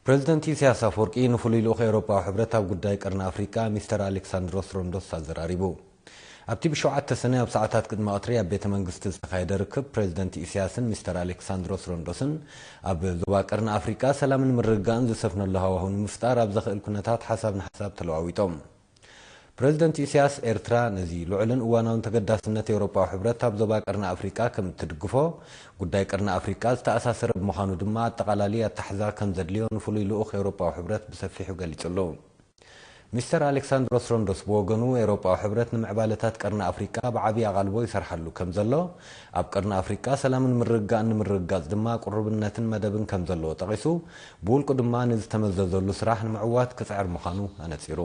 ፕሬዚደንት ኢሳያስ ኣፈወርቂ ንፍሉይ ልኡኽ ኤውሮጳዊ ሕብረት ኣብ ጉዳይ ቀርኒ ኣፍሪቃ ሚስተር ኣሌክሳንድሮስ ሮንዶስ ኣዘራሪቡ። ኣብቲ ብሸውዓተ ሰነ ኣብ ሰዓታት ቅድሚ ቀትሪ ኣብ ቤተ መንግስቲ ዝተኻየደ ርክብ፣ ፕሬዚደንት ኢሳያስን ሚስተር ኣሌክሳንድሮስ ሮንዶስን ኣብ ዞባ ቀርኒ ኣፍሪቃ ሰላምን ምርግጋእን ዝሰፍነሉ ሃዋህው ንምፍጣር ኣብ ዘኽእል ኩነታት ሓሳብ ንሓሳብ ተለዋዊጦም። ፕሬዚደንት ኢሳያስ፣ ኤርትራ ነዚ ልዑልን እዋናውን ተገዳስነት ኤውሮጳዊ ሕብረት ኣብ ዞባ ቀርኒ ኣፍሪቃ ከም እትድግፎ፣ ጉዳይ ቀርኒ ኣፍሪቃ ዝተኣሳሰረ ብምዃኑ ድማ ኣጠቓላሊ ኣታሕዛ ከም ዘድልዮ ንፍሉይ ልኡኽ ኤውሮጳዊ ሕብረት ብሰፊሑ ገሊጹ ኣሎ። ሚስተር ኣሌክሳንድሮስ ሮንዶስ ብወገኑ፣ ኤውሮጳዊ ሕብረት ንምዕባለታት ቀርኒ ኣፍሪቃ ብዓብዪ ኣቓልቦ ይሰርሓሉ ከም ዘሎ፣ ኣብ ቀርኒ ኣፍሪቃ ሰላምን ምርግጋእን ንምርግጋጽ ድማ ቅሩብነትን መደብን ከም ዘለዎ ጠቒሱ፣ ብውልቁ ድማ ንዝተመዘዘሉ ስራሕ ንምዕዋት ክጽዕር ምዃኑ ኣነጺሩ።